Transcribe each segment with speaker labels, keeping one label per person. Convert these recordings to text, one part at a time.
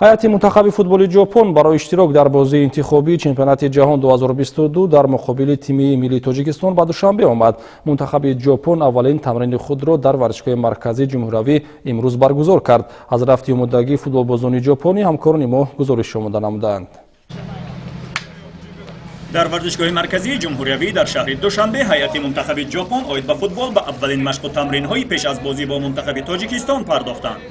Speaker 1: Ҳайати мунтахаби футболи Ҷопон барои иштирок дар бозии интихобии чемпионати ҷаҳон 2022 дар муқобили тими миллии Тоҷикистон ба Душанбе омад. Мунтахаби Ҷопон аввалин тамрини худро дар варзишгоҳи марказии ҷумҳуриявӣ имрӯз баргузор кард. Аз рафти омодагии футболбозони ҷопонӣ ҳамкорони мо гузориш омода намуданд.
Speaker 2: Дар варзишгоҳи марказии ҷумҳуриявӣ дар шаҳри Душанбе ҳайати мунтахаби Ҷопон оид ба футбол ба аввалин машқу тамринҳои пеш аз бозӣ бо мунтахаби Тоҷикистон пардохтанд.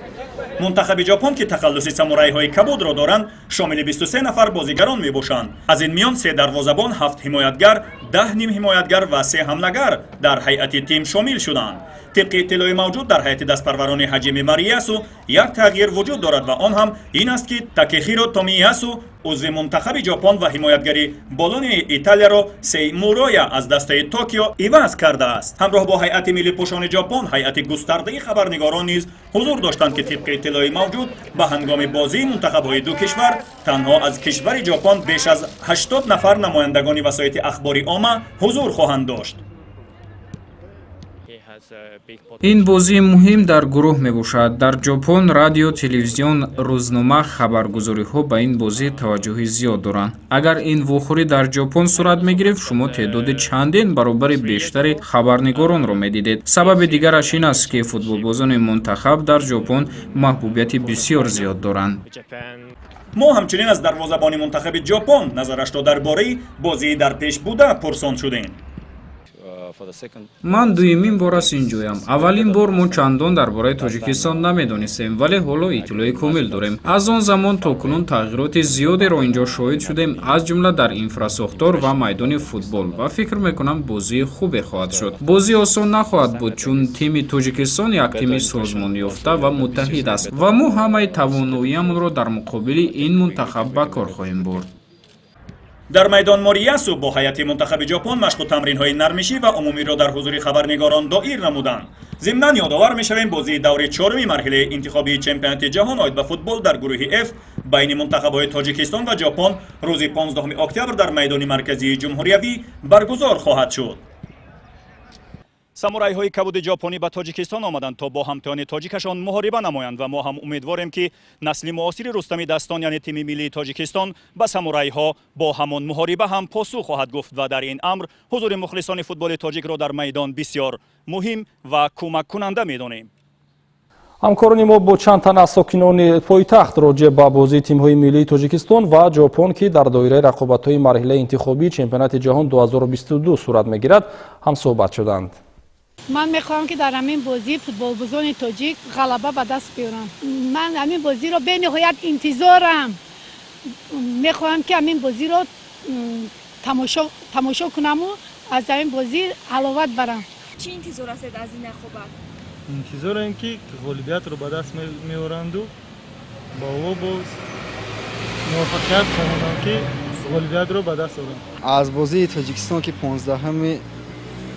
Speaker 2: Мунтахаби Ҷопон, ки тахаллуси самурайҳои кабудро доранд, шомили 23 нафар бозигарон мебошанд. Аз ин миён се дарвозабон, ҳафт ҳимоятгар, 10 нимҳимоятгар ва се ҳамлагар дар ҳайати тим шомил шуданд. Тибқи иттилои мавҷуд, дар ҳайати дастпарварони Ҳаҷими Мариясу як тағйир вуҷуд дорад ва он ҳам ин аст, ки Такехиро Томиясу, узви мунтахаби Ҷопон ва ҳимоятгари Болонияи Италияро Сей Муроя аз дастаи Токио иваз кардааст. Ҳамроҳ бо ҳайати миллипӯшони Ҷопон ҳайати густардаи хабарнигорон низ ҳузур доштанд, ки тибқи иттилои мавҷуд, ба ҳангоми бозии мунтахабҳои ду кишвар танҳо аз кишвари Ҷопон беш аз 80 нафар намояндагони васоити ахбори омма ҳузур хоҳанд дошт.
Speaker 3: Ин бозии муҳим дар гурӯҳ мебошад. Дар Ҷопон радио, телевизион, рӯзнома, хабаргузориҳо ба ин бозӣ таваҷҷӯҳи зиёд доранд. Агар ин вохӯрӣ дар Ҷопон сурат мегирифт, шумо теъдоди чандин баробари бештари хабарнигоронро медидед. Сабаби дигараш ин аст, ки футболбозони мунтахаб дар Ҷопон маҳбубияти бисёр зиёд доранд.
Speaker 2: Мо ҳамчунин аз дарвозабони мунтахаби Ҷопон назарашро дар бораи бозии дар пеш буда пурсон шудем.
Speaker 3: Ман дуюмин бор аст инҷоям. Аввалин бор мо чандон дар бораи Тоҷикистон намедонистем, вале ҳоло иттилои комил дорем. Аз он замон то кунун тағйироти зиёдеро инҷо шоҳид шудем, аз ҷумла дар инфрасохтор ва майдони футбол, ва фикр мекунам, бозии хубе хоҳад шуд. Бозӣ осон нахоҳад буд, чун тими Тоҷикистон як тими созмонёфта ва муттаҳид аст ва мо ҳамаи тавоноиямонро дар муқобили ин мунтахаб ба кор хоҳем бурд.
Speaker 2: Дар майдон Мориясу бо ҳайати мунтахаби Ҷопон машқу тамринҳои нармишӣ ва умумиро дар ҳузури хабарнигорон доир намуданд. Зимнан ёдовар мешавем, бозии даври чоруми марҳилаи интихобии чемпионати ҷаҳон оид ба футбол дар гурӯҳи Ф байни мунтахабҳои Тоҷикистон ва Ҷопон рӯзи 15 октябр дар майдони марказии ҷумҳуриявӣ баргузор хоҳад шуд. Самурайҳои кабуди ҷопонӣ ба Тоҷикистон омаданд, то бо ҳамтоёни тоҷикашон муҳориба намоянд, ва мо ҳам умедворем, ки насли муосири Рустами Дастон, яъне тими миллии Тоҷикистон, ба самурайҳо бо ҳамон муҳориба ҳам посух хоҳад гуфт ва дар ин амр ҳузури мухлисони футболи тоҷикро дар майдон бисёр муҳим ва кӯмаккунанда медонем.
Speaker 1: Ҳамкорони мо бо чанд тан аз сокинони пойтахт роҷеъ ба бозии тимҳои миллии Тоҷикистон ва Ҷопон, ки дар доираи рақобатҳои марҳилаи интихобии чемпионати ҷаҳон 2022 сурат мегирад, ҳамсӯҳбат шуданд.
Speaker 4: Ман мехоҳам, ки дар ҳамин бозӣ футболбозони тоҷик ғалаба ба даст биёранд. Ман ҳамин бозиро бениҳоят интизорам. Мехоҳам, ки ҳамин бозиро тамошо кунаму аз ҳамин бозӣ ҳаловат барам.
Speaker 5: Чӣ интизор ҳастед аз ин рақобат?
Speaker 6: Интизорем, ки ғолибиятро ба даст меоранду ба ово боз муваффақият хоҳонам, ки ғолибиятро ба даст оранд.
Speaker 7: Аз бозии Тоҷикистон, ки 15-ҳами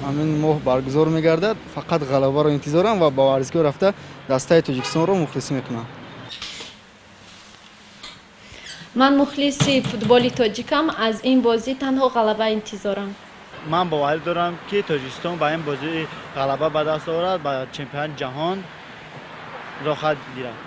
Speaker 7: ҳамин моҳ баргузор мегардад, фақат ғалабаро интизорам ва ба варзишгоҳ рафта дастаи Тоҷикистонро мухлисӣ мекунам.
Speaker 8: Ман мухлиси футболи тоҷикам. Аз ин бозӣ танҳо ғалаба интизорам.
Speaker 9: Ман боварӣ дорам, ки Тоҷикистон ба ин бозӣ ғалаба ба даст орад, ба чемпионати ҷаҳон роҳат гирад.